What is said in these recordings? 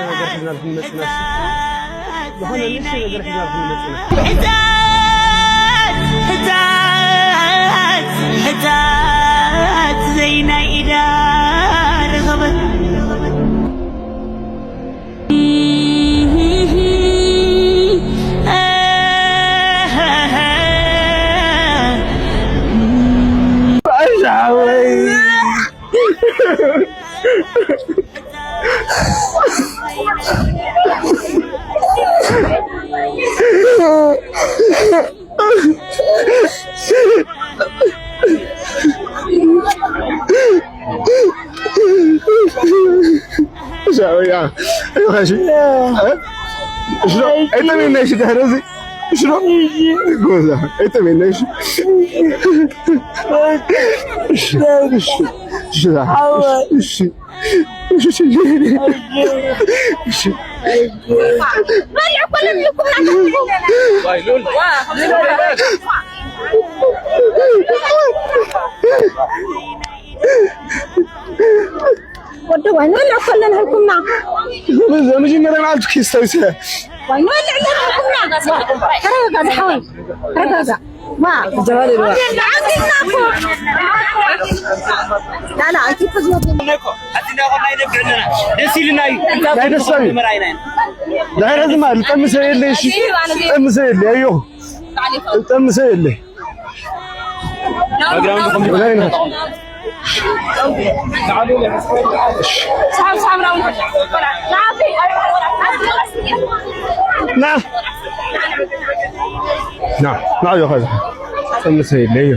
ነገር ሒዝናልኩም መፂና። ዝኾነ ንእሽተይ ነገር ሒዝናልኩም መፂና። ሕታት፣ ሕታት፣ ሕታት ዘይናይ ኢዳ ረኸበት። ሻውያ፣ እሺ፣ እሺ፣ ኣይተመነሽ፣ ደህረዚ፣ እሺ፣ ጎዛ፣ ኣይተመነሽ፣ እሺ፣ እሺ፣ እሺ፣ እሺ፣ እሺ፣ እሺ፣ እሺ። ወዲ ዋይ ንበልዕ እኮ ኣለና ኢልኩምና። መጀመርያ መዓልቲ ክስታይሰ ዋይ ንበልዕ ኣለና ኢልኩምና። ተረጋጋ ዝሓወይ፣ ተረጋጋ። ዋ፣ ጀባል ይልዋ። ዓንዲና እኮ። ላላ፣ ኣይትከዝወት። ደስ ኢልና እዩ። ናይ ደስታ እዩ። መራይና ኢና። ድሕሪ ሕዚ ማለት ጠምሰ የለ፣ እሺ? ጠምሰ የለ፣ ኣዮ። ጠምሰ የለ። ና። ና፣ ና፣ ዮ፣ ኸዛ። ጠምሰ የለ፣ እዩ።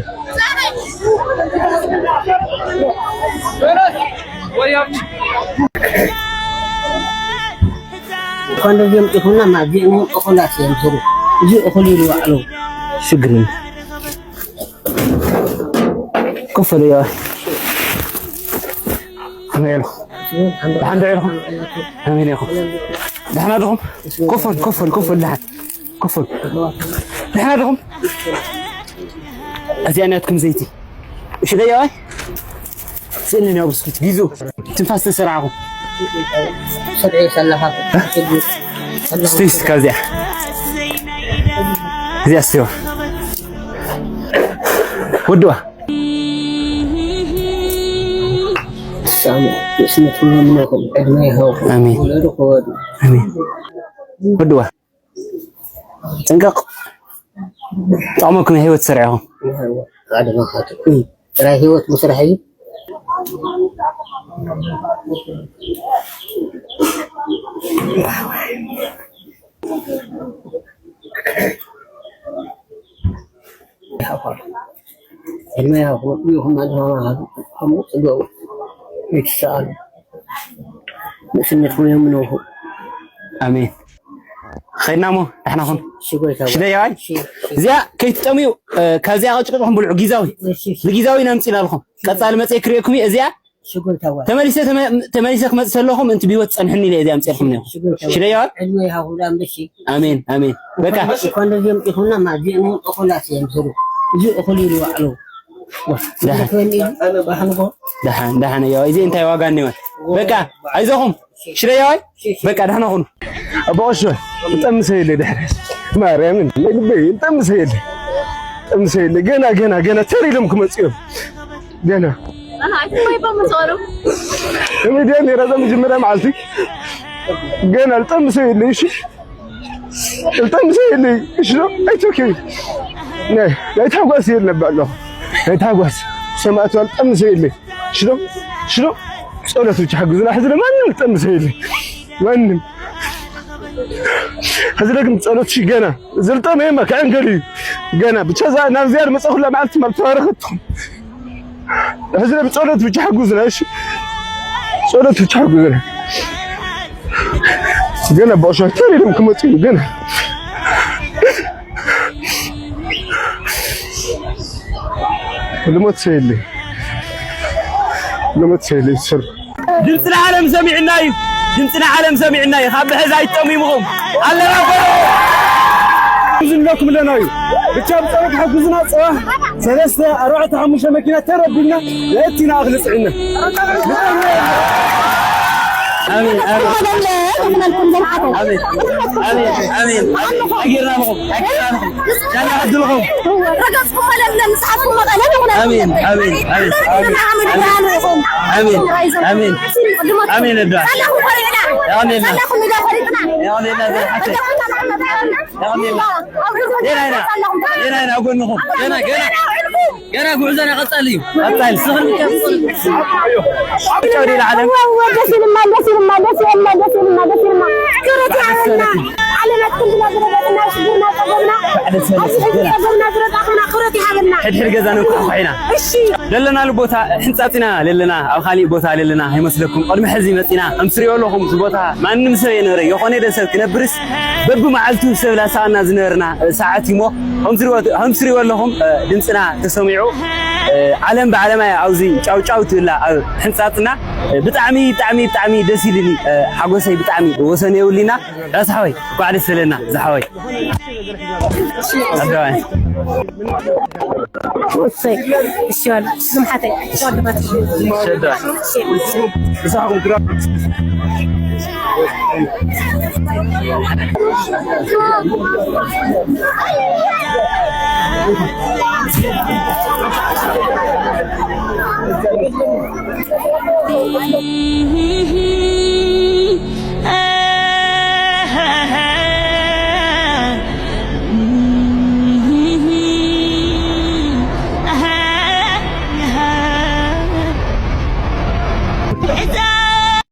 ኮንዶም ጢኹና ማዚኦም እኹላት እዮም ዝሩ። እዚ እኹል ኢሉ ባዕሉ። ሽግር የለን። ኮፍ በል፣ ያው። ከመይ ኢኹም? ደሓን ዶ ኢኹም? ከመይ ኢኹም? ደሓን ዲኹም? ኮፍ በል፣ ኮፍ በል፣ ኮፍ በል፣ ደሓን። ኮፍ በል። ደሓን ዲኹም? እዚኣ ናትኩም ዘይቲ። እሺ፣ ደያዋይ? ስእልን ያው ብስኩት ጊዙ። ትንፋስ ተሰራዕኹም። ስርዒ ሰላኻ። ስቲ፣ ስቲ፣ ካብዚኣ። እዚኣ ስቲዋ። ወድዋ። ሳሙ፣ ንእስነትኩም የምነኹም፣ ዕድመ ይሃብኩም። ኣሜን። ውለዱ ክወዱ። ኣሜን። ወድዋ። ጥንቀቕ። ጠቕመኩም ህይወት ስርዕኹም። ጻዕዳ ማኻቱ። ጥራይ ህይወት ምስራሕ እዩ። ይሃብኩም። ዕድመ ይሃብኩም። ይኹም ኣድማማ ሃብኩም። ከምኡ ጽገቡ። ይትሰኣሉ። ንእስነትኩም የምንኹ። ኣሜን። ኸድና እሞ፣ ዳሕና ኹን። ሽጎይታ። ሽደያዋይ? ሺ-፣ ሺ-፣ እዚኣ ከይትጠምዩ፣ እ፣ ካብዚኣ ቐጭቅጭኹም ብልዑ፣ ጊዛዊ። እሺ፣ እሺ። ንጊዛዊ ኢና ኣምጺእና ኣለኹም። ቀጻሊ መጽኤ ክርእየኩም እዩ። እዚኣ ሽጎይታ ዋይ። ተመሊሰ፣ ተመ-፣ ተመሊሰ ክመጽእ ከለኹም፣ እንቲ ብህይወት ጸንሕኒ ኢለ እዚኣ ኣምጺእልኩም ነይሩ። ሽጎይታ ዋይ። ሽደያዋይ? ዕድመ ይሃብኩም፣ ኣንበሲ። ኣሜን፣ ኣሜን። በቃ። እኳ እንደዚህ ኣምጺእኹምና፣ ማዚኦም እውን እኹላት እዮም ዝሩ። እዚ እኹል ኢሉ ባዕሉ። ዋ፣ ደሓን። ትበኒ፣ ደሓን፣ ደሓን እያ። እዚ እንታይ ዋጋ እኒኦ? በቃ፣ ኣይዞኹም። ሽረያዋይ፣ በቃ፣ ደህና ሁኑ። ኣቦ ኦሾ፣ ጠምሰ የለ ድሕሪ። ማርያምን፣ ናይ ልበይ፣ ጠምሰ የለ። ጠምሰ የለ። ገና፣ ገና፣ ገና ተሪሎም ክመጽኡ እዮም። ገና። ኣሃ፣ እቲ ወይ በምጾሩ። ከመይ ድያ ነይራ እዛ መጀመርያ መዓልቲ? ገና፣ ጠምሰ የለ፣ እሺ? ጠምሰ የለ፣ እሺ ነው? It's okay። ናይ፣ ናይ ታጓስ የለ ባሎ። ናይ ታጓስ። ሰማዕቱ ጠምሰ የለ። ሽሎ፣ ሽሎ፣ ጸሎት ብቻ ሓግዙና። ሕዚ ማንም ዝጠምስ የለ። ማንም። ሕዚ ግን ጸሎት ሺ ገና። ዝልጠም የማ ከዕንገል እዩ። ገና። ብቻ እዛ ናብ ዝያድ መጸኹላ መዓልቲ ማለት ተባረኸትኩም። ሕዚ ብጸሎት ብቻ ሓግዙና፣ እሺ? ጸሎት ብቻ ሓግዙና። ገና ብዕሾ ተሪዶም ክመጹ እዩ፣ ገና። ልሞት ሰው የለኝ። ልሞት ሰው የለኝ። ሰር ድምፂ ንዓለም ሰሚዕና እዩ። ድምፂ ንዓለም ሰሚዕና እዩ። ካብ ብሕዚ ኣይትጠሚምኹም ኣለና። ዝብለኩም ኣለና እዩ። ብቻ ብፀሎት ሓግዙና። ፅባሕ ሰለስተ፣ ኣርባዕተ፣ ሓሙሽተ መኪና ተረቢልና የእቲና እኽሊ ፅዒና። ኣሜን፣ ኣሜን። ኣሜን፣ ኣሜን፣ ኣሜን። ኣጌርና ኣለኹም፣ ኣጌርና ኣለኹም። ዳና ዕድልኹም። ረገጽኩም መለምለም፣ ንስኻትኩም መቐለ ንኹና። ኣሜን፣ ኣሜን፣ ኣሜን። ኣሜን፣ ኣሜን። ኣሜን፣ ኣሜን። ኣሜን፣ ኣሜን። ኣሜን፣ ኣሜን። ሳላኹም ቆሪጥና። ኣሜን። ሳላኹም ኢዳ ቆሪጥና። ኣሜን፣ ኣሜን። ኣሜን። ሌላ ኢና፣ ሌላ ኢና ኣብ ጎንኹም። ገና፣ ገና፣ ገና ጉዕዞና ቀጻሊ እዩ። ቀጻሊ። ስኽር ብቻ። ጨው ሌላ ዓለም። እወ፣ እወ፣ ደስ ይልማ፣ ደስ ይልማ፣ ደስ ይልማ፣ ደስ ይልማ፣ ደስ ይልማ። ክብረት ይሃበልና። ዓለማት ክንድና ዝረገጽና፣ ሽግርና፣ ጸገምና፣ ደስ ይልማ። ኣብዚ ሕጂ ጸገምና ዝረጻኹና ክብረት ይሃበልና። ሕድሕድ ገዛ ነንኳሕኳሕ ኢና። እሺ። ለለናሉ ቦታ ሕንጻጽ ኢና ለለና፣ ኣብ ካሊእ ቦታ ለለና ኣይመስለኩም። ቅድሚ ሕዚ መጺና፣ ከም ትሪኦ ኣለኹም፣ እዚ ቦታ ማንም ሰብ የነበረ፣ የኾነ የለን ሰብ ክነብርስ፣ በብመዓልቱ ሰብ ላሳኣና ዝነበርና ሰዓት እዩሞ፣ ከም ትሪኦ፣ ከም ትሪኦ ኣለኹም፣ ድምፅና ተሰሚዑ፣ ዓለም ብዓለማ እያ ኣብዚ ጫው ጫው ትብላ ኣብ ሕንጻጽና። ብጣዕሚ፣ ብጣዕሚ፣ ብጣዕሚ ደስ ኢሉኒ። ሓጎሰይ ብጣዕሚ ወሰን የብሉና። ራስ ሓወይ፣ እንኳዕ ደስ በለና፣ ዝሓወይ። ኣደዋይ። እሰይ፣ እሺ በል፣ ስም ሓተይ፣ እሺ በል። ሸዳ። እሺ።